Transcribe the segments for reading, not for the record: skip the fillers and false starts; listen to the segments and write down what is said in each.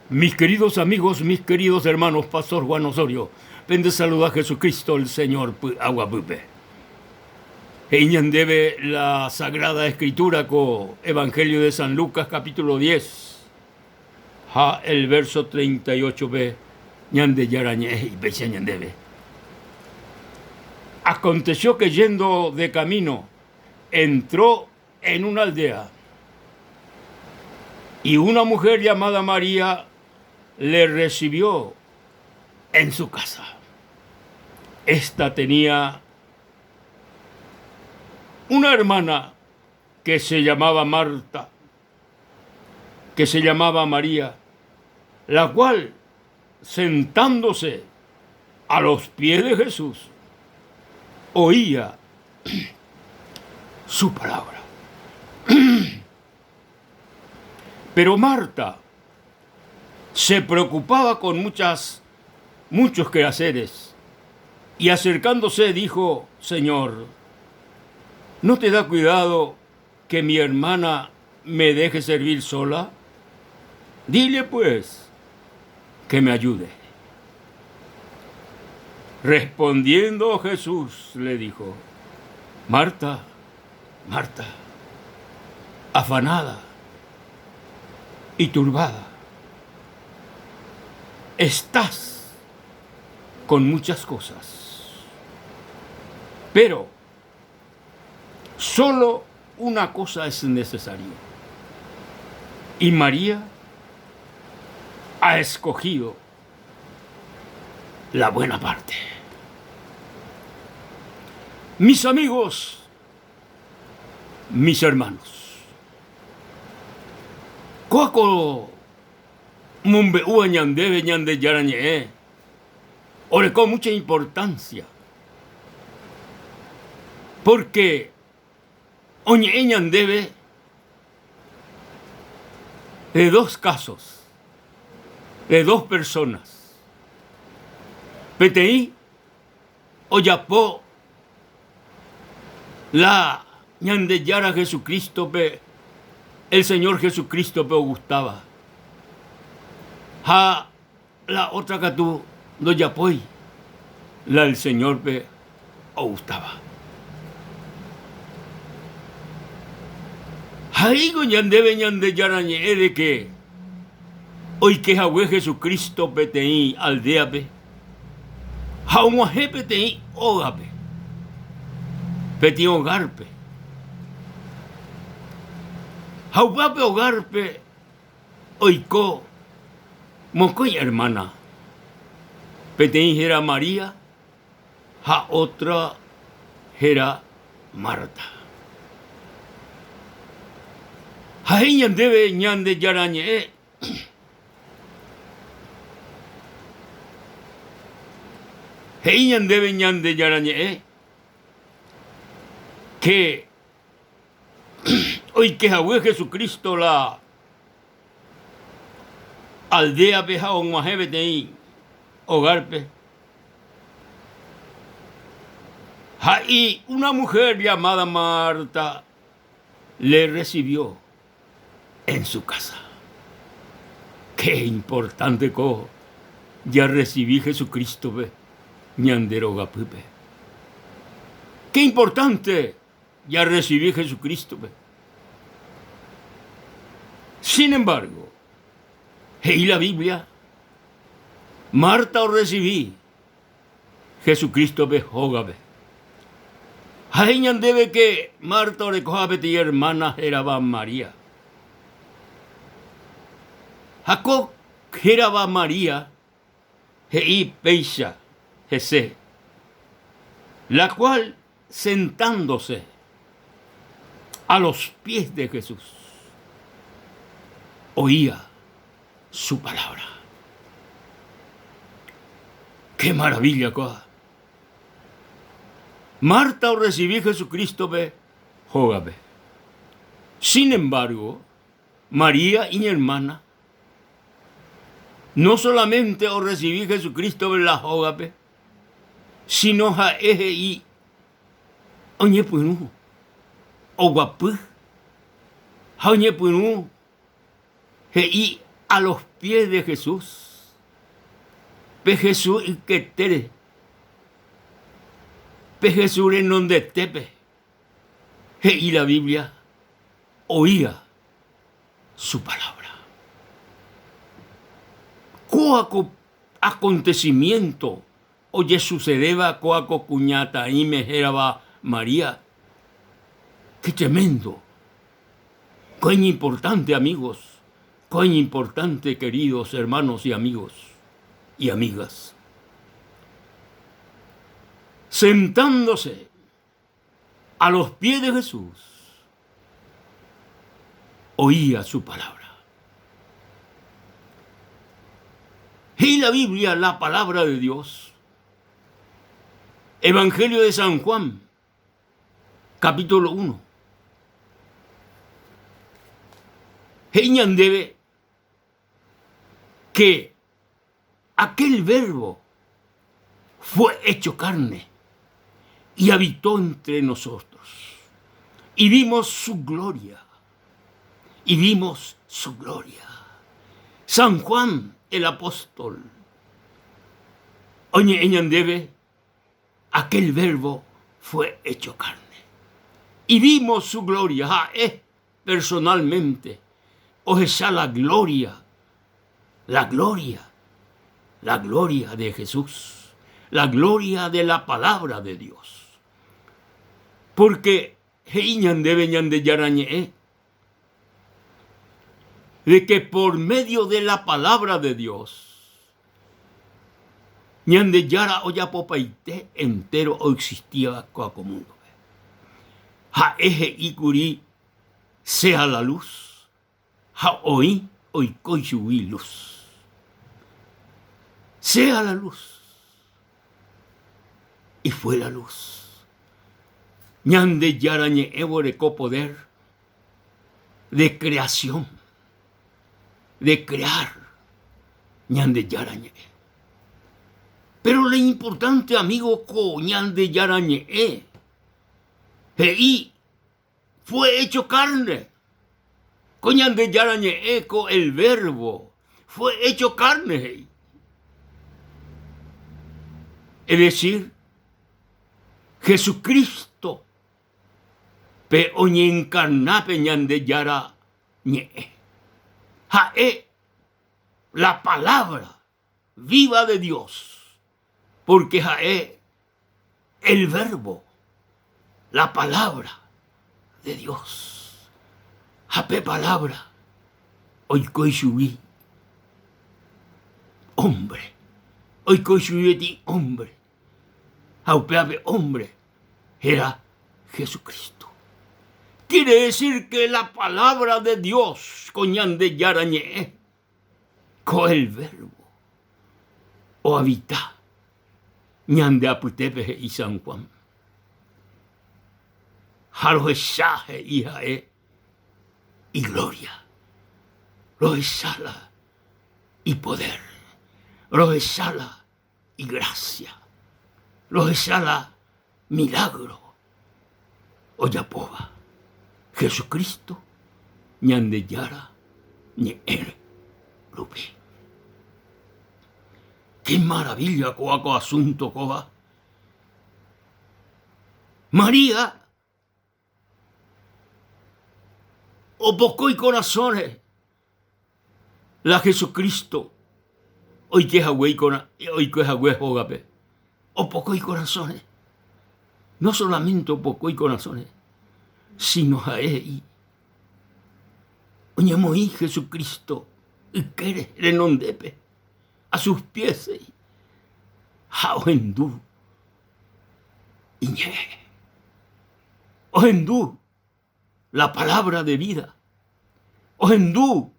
Mis queridos amigos, mis queridos hermanos, Pastor Juan Osorio, pende saluda Jesucristo el Señor py'aguapýpe. He'i ñandéve la Sagrada Escritura ko Evangelio de San Lucas capítulo 10 ha el verso 38-pe Ñandejára ñe'ẽ he'i péicha ñandéve. Aconteció que yendo de camino entró en una aldea y una mujer llamada María le recibió en su casa. Esta tenía una hermana que se llamaba Marta, que se llamaba María, la cual, sentándose a los pies de Jesús, oía su palabra. Pero Marta se preocupaba con muchas, muchos quehaceres y acercándose dijo, Señor, ¿no te da cuidado que mi hermana me deje servir sola? Dile pues que me ayude. Respondiendo Jesús le dijo, Marta, Marta, afanada y turbada, estás con muchas cosas, pero solo una cosa es necesaria. Y María ha escogido la buena parte. Mis amigos, mis hermanos, kóa ko mombe'úva ñandéve Ñandejára ñe'ẽ oreko mucha importancia, porque oñe'ẽ ñandéve de dos casos, de dos personas. Peteĩ ojapo la Ñandejára Jesucristo-pe, el Señor Jesucristo-pe ogustáva. Ha la otra katu ndojapói la el Señor-pe ogustáva. Ha he'íko ñandéve Ñandejára Ñe'ẽ de que oike hague Jesucristo peteĩ aldea-pe ha og̃uahẽ peteĩ ógape, peteĩ hogar-pe. Ha upéva pe hogar-pe oiko mokõi ermána, peteĩ héra María ha ótra héra Marta. Ha he'i ñandéve Ñandejára Ñe'ẽ he'i ñandéve Ñandejára Ñe'ẽ ke Oike hague Jesucristo la aldea-pe ha og̃uahẽ peteĩ hogar-pe. Ha y una mujer llamada Marta le recibió en su casa. Qué importante ko jarrecibi Jesucristo-pe ñande rogapýpe. Qué importante Jarresivi Jesucristo-pe. Sin embargo, he'i la Biblia, Marta orresivi Jesucristo-pe hógape. Ha he'i ñandéve ke Marta orekoha peteĩ ermána hérava María. Ha ko hérava María he'i péicha hese, la cual sentándose a los pies de Jesús, oía su palabra. ¡Qué maravilla kóva! Marta orresivi Jesucrístope hógape. Sin embargo, María iñermana no solamente orresivi Jesucrístope la hógape, síno ha'e he'i oñepyrũ oguapy ha oñepyrũ he'i. A los pies de Jesús, pe Jesús yketére, pe Jesús renondetépe, he'i la Biblia, oía su palabra. Kóa ko acontecimiento ojesucedéva kóa ko kuñataĩme hérava María, qué tremendo! Ko iñimportánte amigos, ko iñimportánte queridos hermanos y amigos y amigas. Sentándose a los pies de Jesús, oía su palabra. He'i la Biblia la palabra de Dios. Evangelio de San Juan, capítulo 1. He'i ñandéve que aquel verbo fue hecho carne y habitó entre nosotros. Y vimos su gloria. Y vimos su gloria. San Juan el apóstol oñe'ẽ ñandéve Aquel Verbo fue hecho carne. Y vimos su gloria, ha'e personalmente ohecha la gloria, la gloria, la gloria de Jesús, la gloria de la palabra de Dios. Porque he'i ñandéve Ñandejára Ñe'ẽ de que por medio de la palabra de Dios Ñandejára ojapopaite entéro oexistíva kóa ko múndope. Ha'e he'i kuri sea la luz ha oĩ oiko ichugui luz. Sea la luz. Y fue la luz. Ñandejára ñe'ẽ oreko poder de creación, de crear Ñandejára ñe'ẽ. Pero lo importante, amigo, ko Ñandejára ñe'ẽ he'i fue hecho carne. Ko Ñandejára ñe'ẽ ko el verbo fue hecho carne he'i. Es decir, Jesucristo Pe oñeenkarna pe Ñandejára Ñe'ẽ. Ha'e la palabra viva de Dios, porque ha'e el verbo, la palabra de Dios. Ha pe palabra oiko ichugui hombre, oiko ichugui peteĩ hombre. Ha upéva pe hombre héra Jesucristo. Quiere decir que la palabra de Dios ko Ñandejára ñe'ẽ, ko el verbo ohabita ñande apytépe he'i San Juan. Ha rohecha he'i ha'e igloria, rohecha la ipoder, rohecha la Igrásia, rohecha la milágro ojapóva Jesucristo Ñandejára ñe'ẽ rupi. Qué maravilla kóva ko asunto kóva! María Opoko ikorasõre la Jesucristo oike hague oike hague hógape. Opoko ikorasõre. No solamente opoko ikorasõre, sino ha'e he'i oñemoĩ Jesucristo ykére renondépe, a sus pies he'i, ha ohendu iñe'ẽ. Ohendu la palabra de vida. Ohendu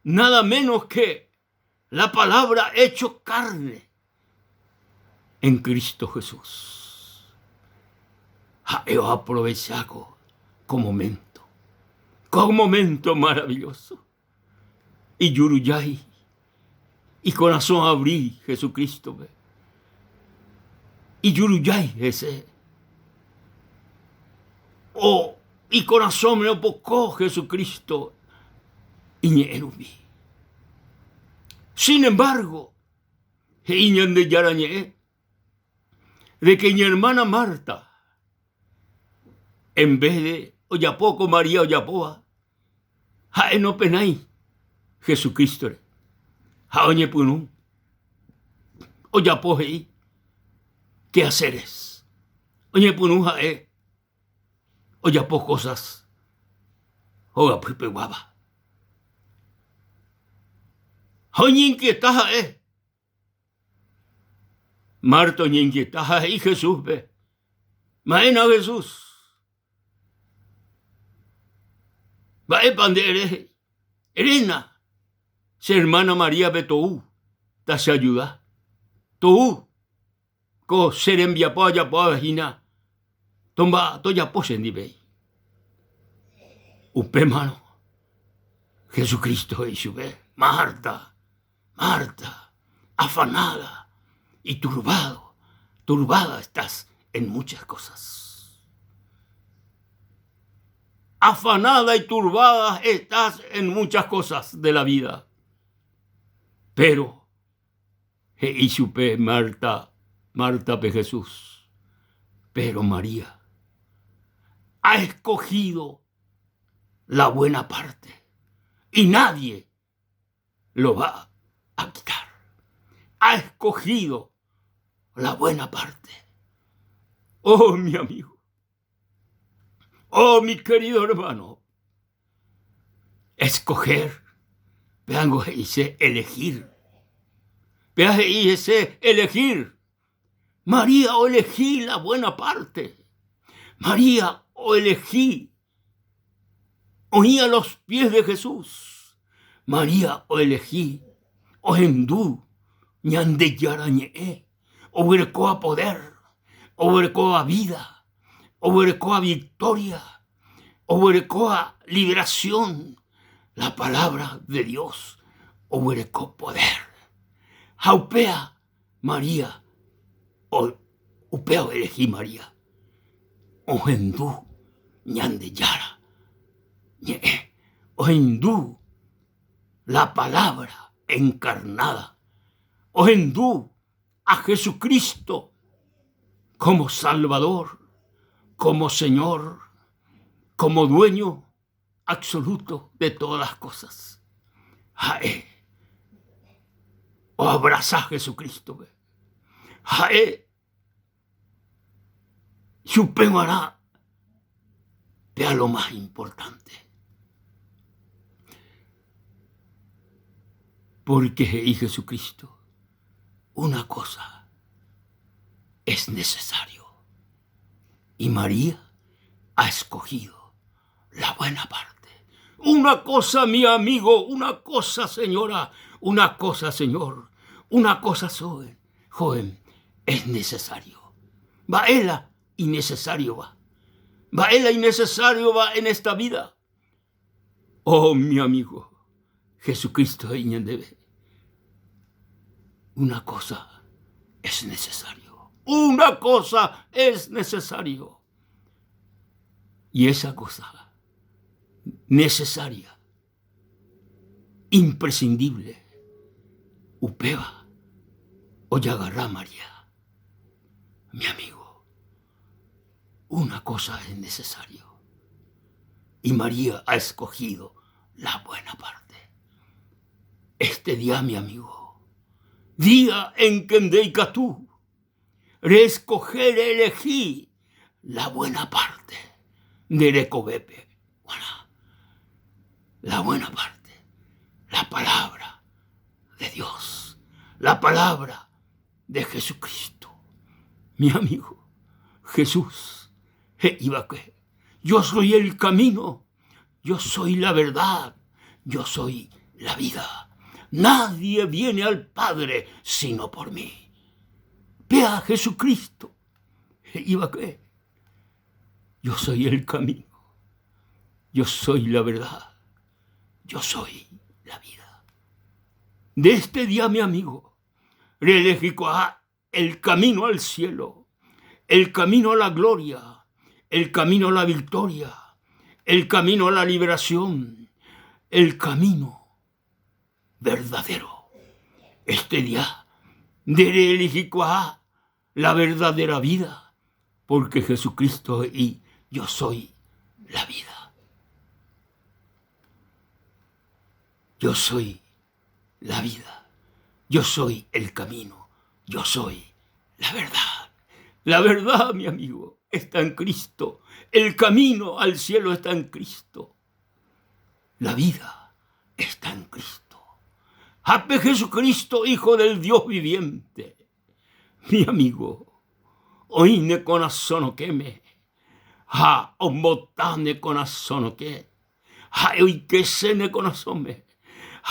nada menos que la palabra hecho carne en Cristo Jesús. Ha'e oaprovecha ko, ko momento, ko momento maravilloso. Ijurujái, ikorasõ avri Jesucristo-pe. Ijurujái hese. O ikorasõme opoko Jesucristo iñe'ẽ rupi. Sin embargo, he'i Ñandejára Ñe'ẽ, de que iñermána Marta, en vez de ojapo ko María ojapóva, ha'e nopenái Jesucrístore ha oñepyrũ ojapo he'i quehaceres. Oñepyrũ ha'e ojapo cosas hogapypeguáva. Ha oñeinquieta ha'e. Marta oñeinquieta ha he'i Jesúspe, Ma'éna Jesús, mba'épa nde ere he'i? Eréna che hermana Maríape tou tacheayuda, tou Ko che rembiapo ajapoáva hína tojapo che ndive. Upémarõ Jesucristo he'i chupe, Marta, Marta, afanada y turbado, turbada estás en muchas cosas. Afanada y turbada estás en muchas cosas de la vida. Pero He'i chupe Marta, Mártape Jesús, Péro María ha escogido la buena parte y nadie lo va a quitar. Ha escogido la buena parte. Oh, mi amigo. Oh, mi querido hermano. Escoger. Péango he'ise elegir. Péa he'i hese elegir. María oelegi la buena parte. María oelegi oĩ a los pies de Jesús. María oelegi ohendu Ñandejára ñe'ẽ, oguerekóva poder, oguerekóva vida, oguerekóva victoria, oguerekóva liberación, la palabra de Dios oguereko poder. Ha upéa María, upéa oelegi María, ohendu Ñandejára ñe'ẽ, ohendu la palabra encarnada, ohendu a Jesucristo como Salvador, como Señor, como dueño absoluto de todas las cosas. Ha'e oabrasa Jesucristo-pe. Ha'e chupe g̃uarã péa lo más importante. Porque he'i Jesucristo, una cosa es necesario. Y María ha escogido la buena parte. Una cosa, mi amigo, una cosa, señora, una cosa, señor, una cosa, joven, joven, es necesario. Mba'éla inesesariova. Mba'éla inesesariova en esta vida. Oh, mi amigo, Jesucristo he'i ñandéve, Una cosa es necesario. Una cosa es necesario. Y esa cosa necesaria, imprescindible, upéva ojagarra María. Mi amigo, una cosa es necesario. Y María ha escogido la buena parte. Este día, mi amigo, día en que nde ikatu reescoger, reelegí la buena parte nde rekovépe g̃uarã. La buena parte, la palabra de Dios, la palabra de Jesucristo. Mi amigo, Jesús he'i va'ekue, Yo soy el camino, yo soy la verdad, yo soy la vida. Nadie viene al Padre sino por mí. Péa Jesucristo he'i va'ekue, Yo soy el camino, yo soy la verdad, yo soy la vida. De este día, mi amigo, reelejikuaa el camino al cielo, el camino a la gloria, el camino a la victoria, el camino a la liberación, el camino verdadero. Este día nde reelihikuaa la verdadera vida, porque Jesucristo he'i, Yo soy la vida. Yo soy la vida. Yo soy el camino. Yo soy la verdad. La verdad, mi amigo, está en Cristo. El camino al cielo está en Cristo. La vida está en Cristo. Hape Jesucristo, Hijo del Dios viviente. Mi amigo, oĩ ne korasõ rokẽme ha ombota ne korasõ rokẽ. Ha'e oikese ne korasõme,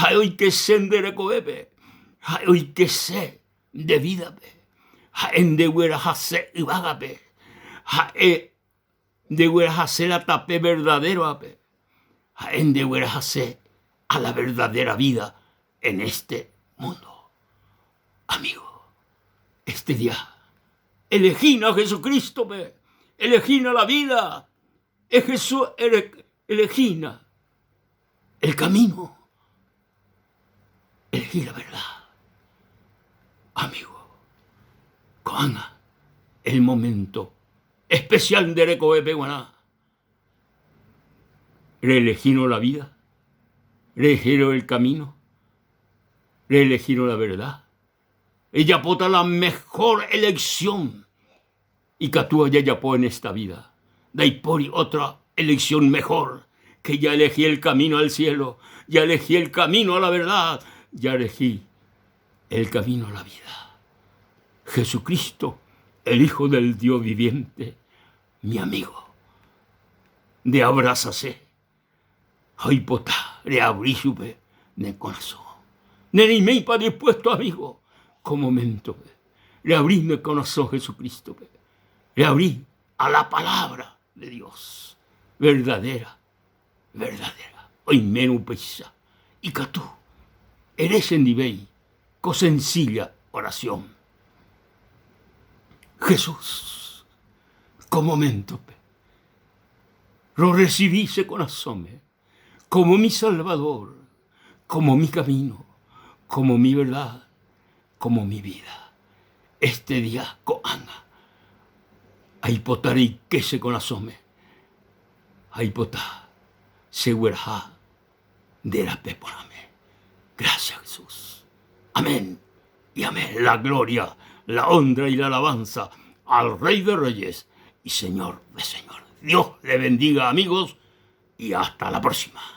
ha'e oikese nde rekovépe, ha'e oikese nde vídape, ha'e ndeguerahase yvágape, ha'e ndeguerahase la tape verdaderovape, ha'e ndeguerahase a la verdadera vida en este mundo. Amigo, este día elegína Jesucrístope, elegína la vida, Jesús elegína el camino, elegí la verdad. Amigo, ko'ág̃a el momento especial nde rekovépe g̃uarã reelegírõ la vida, reelegírõ el camino, reelegírõ la verdad, rejapóta la mejor elección ikatúva jajapo en esta vida. Ndaipóri otra elección mejor que jaelegi el camino al cielo, jaelegi el camino a la verdad, jaelegi el camino a la vida. Jesucristo, el Hijo del Dios viviente, mi amigo, nde abrasase ha oipota reabri chupe ne korasõ. Nereiméipa dispuesto, amigo, ko momento-pe reabri ne korasõ Jesucristo-pe, reabri a la palabra de Dios verdadera, verdadera. Oimérõ upéicha ikatu ere chendivéi ko sencilla oración. Jesús, ko momento-pe rorrecibi che korasõme como mi Salvador, como mi camino, como mi verdad, como mi vida. Este día ko'ág̃a aipota reike che korasõme, aipota chegueraha nde rape porãme. Gracias Jesús. Amén y amén. La gloria, la honra y la alabanza al Rey de Reyes y Señor de Señores. Dios le bendiga amigos y hasta la próxima.